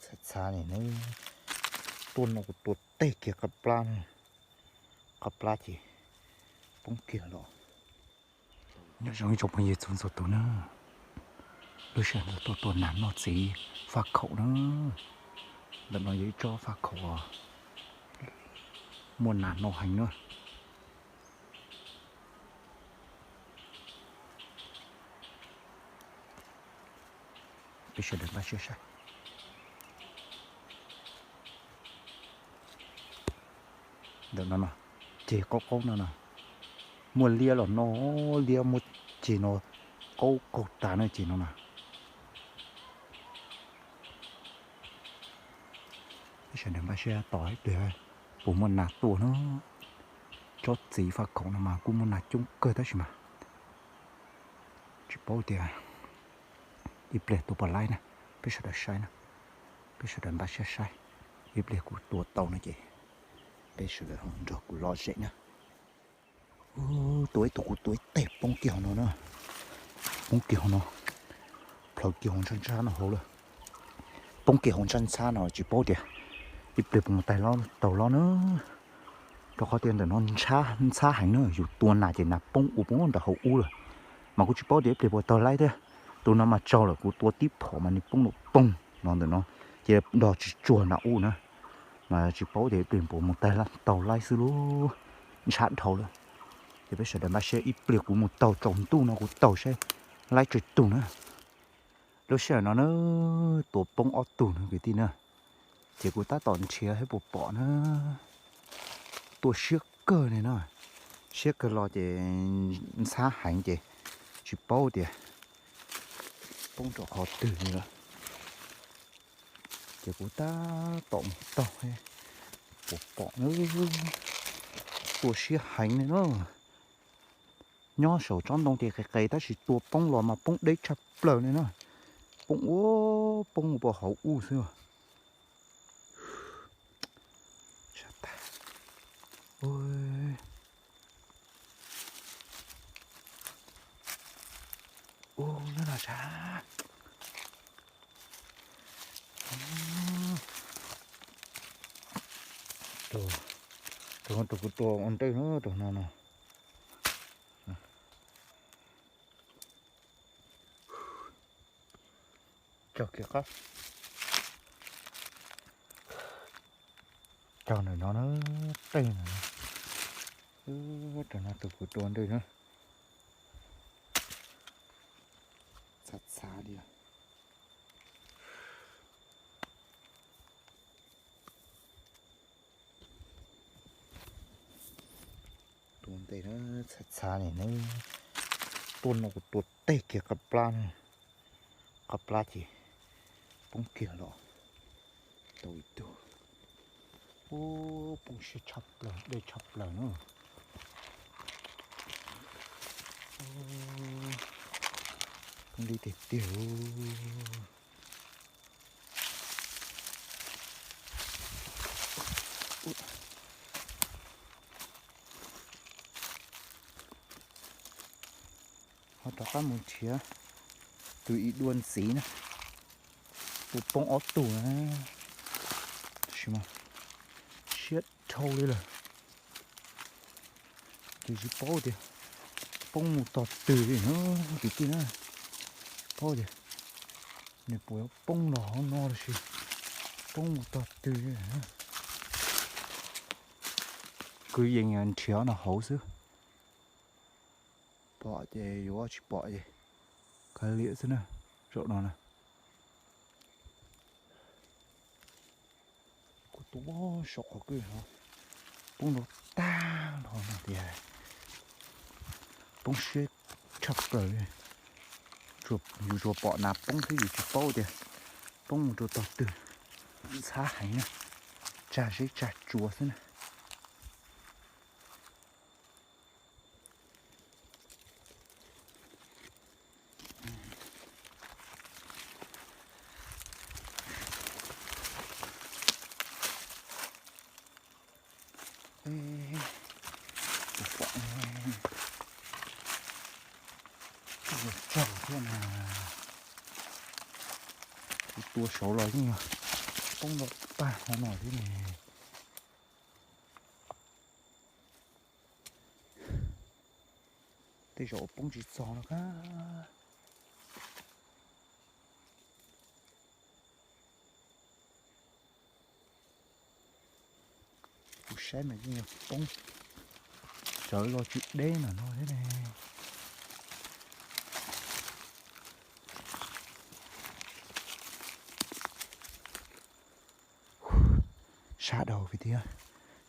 Txhav txhav ni ne, tuaj no kuv tua teg kiag qab plab, qab plab ces poob kiag los. Nyob zoo ib tsoom phooj ywg txhua txhua tus na, lub sij hawm no tuaj tua nas noj txiv faj khaum na. Ntawm no yog ib tsob faj khaum muaj nas noj heev na. Peb sawv daws npaj siab saib. Ntawm no no, ceg qaub qaub no no, muaj liab los no, liab muaj ceg no qaub qaug tas na ceg no na. Peb sawv daws npaj siab tos ib pliag puas muaj nas tuaj na. Tsob txiv faj khaum no mas kuj muaj nas coob kawg tab sis mas tsis paub tias ib pliag tua puas laib na. Peb sawv daws saib na, peb sawv daws npaj siab saib. Ib pliag kuv tua tau no ces peb sawv daws nrog kuv lom zem na. Tua ib tug kuv tua ib teg poob kiag hauv no na, poob kiag hauv no, plhaws kiag hauv ntxhab ntxhab no hauv lawm. Poob kiag hauv ntxhab ntxhab no tsis paub tias ib pliag puas mus taug lob na. Rau qhov tias ntawm no ntxhab heev na, yus tua nas ces nas poob ua poob nram hauv ub lawm, mas kuv tsis paub tias ib pliag puas taug laib thiab. Tus no mas tsaug lawm, kuv tua tib phom mas nws poob lawm poog no ntawm no, ces nrog tsis tsuag nram ub na, mas tsis paub tias ib pliag puas mus taug laib xwb lub ntxhab dhau lawm. Ces peb sawv daws npaj siab ib pliag kuv mus taug tsaus ntuj no kuv taug saib laib tsawg tug na. Lub sij hawm no na, tua poob ob tug na kwv tij na, ces kuv tab tom nrhiav saib puas pom na. Tua siab kawg li no, siab kawg los ces ntxhab heev ces tsis paub tias poob rau qhov twg li lawm. Ces kuv tab tom mus taug puas pom na. Tua siab heev li na. Nyob saum tsob ntoo ces qis qis tab sis tua poob los mas poob deb tshaj plaws li na. Poob ua poob ua hauv ub xwb. Ub, nyob no sav. Rau, rau kuv tua ua ntej na, rau no no. Cog kiag qab. Cog ntawm no na, tej ntawm no. Rau no tus kuv tua ntej na. Txhav txhav li. Tua ntej na, txhav txhav li ne, tuaj no kuv tua teg kiag qab plab, qab plab ces poob kiag los tau ib tug. Ub, poob siab tshaj plaws, dej tshaj plaws na. Poob deb tiag tiag. Ho rov qab mus nrhiav tus ib dua ntxiv na. Tus poob ob tug na, tab sis mas siab dhau li lawm. Ces tsis paub tias poob mus tog twg li na, kwv tij na. Tsis paub tias nws puas poob los hauv no los sis poob mus tog twg li. Kwv yees nrhiav no hauv xwb. Pom ces yuav, tsis pom ces kav liam xwb na. Zaum no na, kuv tua saum qhov kwj no, poob nrov tag nrho no tias poob siab tshaj plaws li. Yus tsuas pom nas poob xwb yus tsis paub tias poob mus rau tog twg. Ntxhab heev na, tsag zeb tsag tsua xwb na. Tus pom, tus tsaug thiab mas, kuv tua saud los yeej yog poob nto tag hauv no thiab ne. Tej zaum poob tsis txog no kab. Kuv saib mas yeej yog poob sawv los tsis deb no no thiab ne. Sab dhau kwv tij,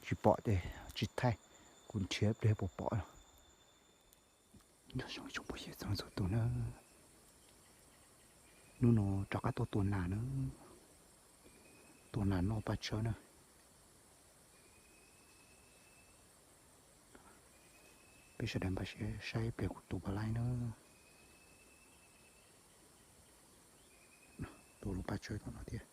tsis pom ces tsis thaij, kuv nrhiav ib pliag puas pom no. Nyob zoo ib tsoom phooj ywg txhua tus na, hnub no rov qab tuaj tua nas na, tua nas noj paj tsawb na. Peb sawv daws npaj siab saib ib pliag kuv tua puas laib na. Tua lub paj tsawb tom no thiab.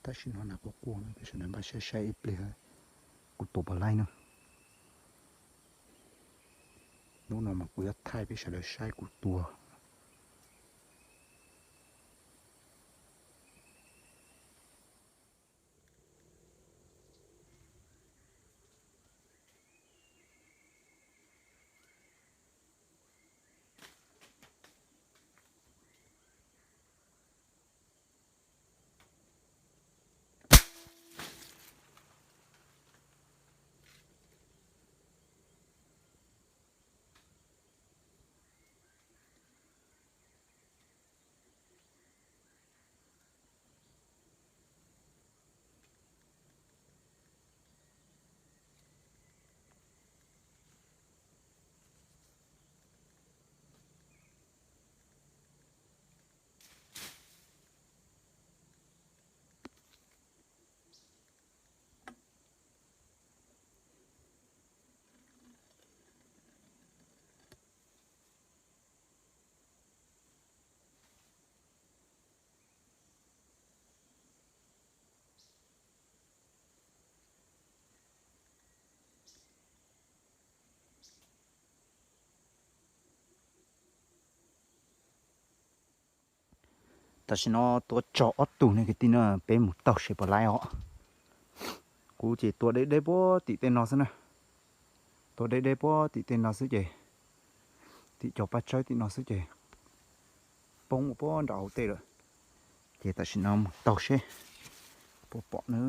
Tam sim no nas quaj quaj, peb sawv daws npaj siab saib ib pliag kuv tua puas laib na. Hnub no mas kuv yuav thaij peb sawv daws saib kuv tua. Tam sim no tua tsawg ob tug ne kwv tij na, peb mus taug seb puas laib os. Kuv ces tua deb deb puag tim tej no xwb na. Tua deb deb puag tim tej no xwb ces, tim cov paj tsawb tim no xwb ces poob ua puag nram hauv tej lawm. Ces tam sim no mus taug seb puas pom na.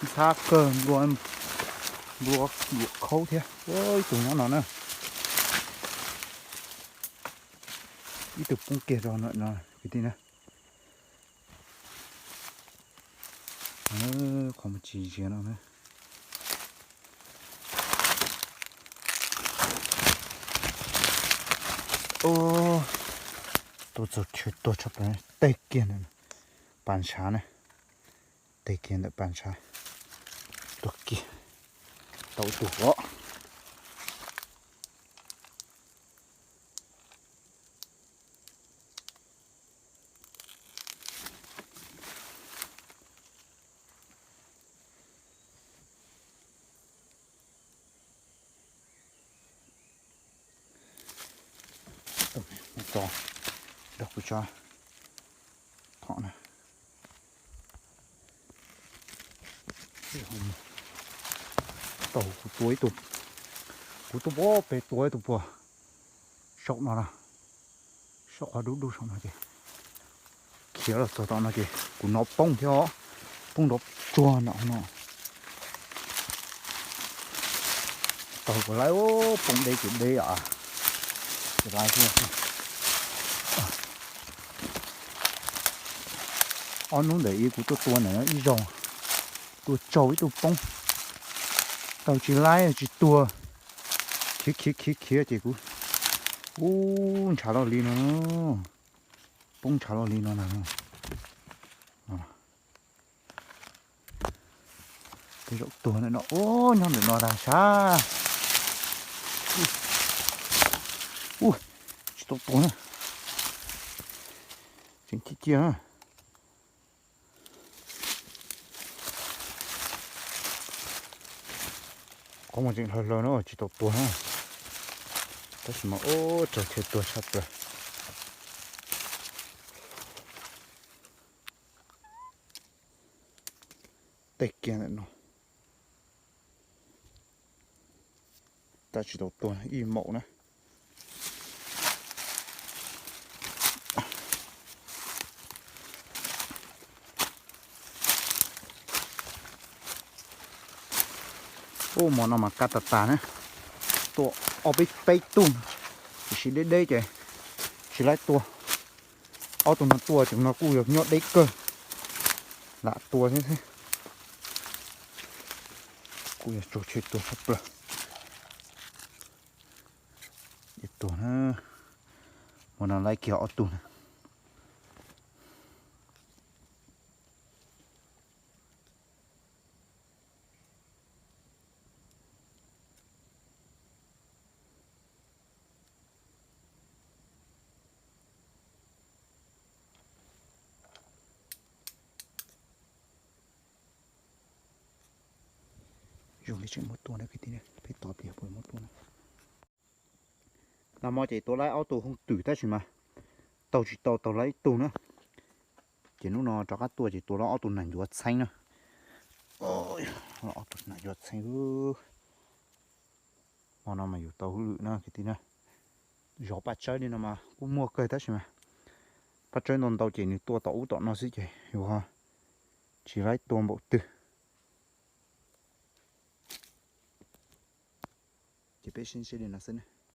Ntxhab kawg, nplua, nplua yuam khaub thiab. Ib tug nyob no na. Ib tug poob kiag rau no kwv tij na. Qhov muaj tsis zias no na. Tua txog chaw tuag tshaj plaws, teg kiag ntawm pas ntshav na, teg kiag ntawm pas ntshav, tuag kiag, tau ib tug os. Tso, nrog kuv tso thom na. Tau kuv tua ib tug, kuv tuaj pem tua ib tug puag saum no na, saum qhov dub dub saum no ces khiav los txog tom no ces kuv hnov poob thiab os, poob nrov tsuag nram no. Tau puas laib, poob deb ces deb os. Puas laib thiab. Ob hnub ntawm ib kuv tuaj tua ntawm no ib zaug, tua tsau ib tug poob, tau tsis laib tsis tuag, khiav khiav khiav khiav ces kuv Ub, ntshav loj li no, poob ntshav loj li no na. Tej zaum tuag no, ub, nyob ntawm no tas sab. Ub, tsis tau tuag na. Tseem ciaj ciaj na. Qhov muag tseem hlaws hlaws na, tsis tau tuag na. Tab sis mas ub, raug chaw tuag tshaj plaws. Tej kiag ntawm no. Tab tsis tau tuag ib maum na. Ub, hmo no mas kaj tas tas na. Tua ob peb peb tug, tiam sis deb deb ces tsis laib tua. Ob tug no tua ces no kuj yog nyob deb kawg, lam tua thiab xwb. Kuj yog raug chaw tuag tshaj plaws. Ib tug na, hmo no laib kiag ob tug na. Zoo li tseem muab tua na kwv tij, peb tos pliag puas muab tua na. Nag hmo ces tua laib ob tug hooj twm tab sis mas tau tsis tau, tau laib ib tug na. Ces hnub no rov qab tua ces tua laib ob tug nas ncuav txheeb na. Ob tug nas ncuav txheeb. Hmo no mas yus tau hauj lwm na kwv tij na. Zov paj tsawb li no mas kuj muaj kawg tab sis mas paj tsawb ntau ntau ces nws tua tom ub tom no xwb ces yus tsis laib tua npaum twg. Ces peb sib ntsib li no xwb na.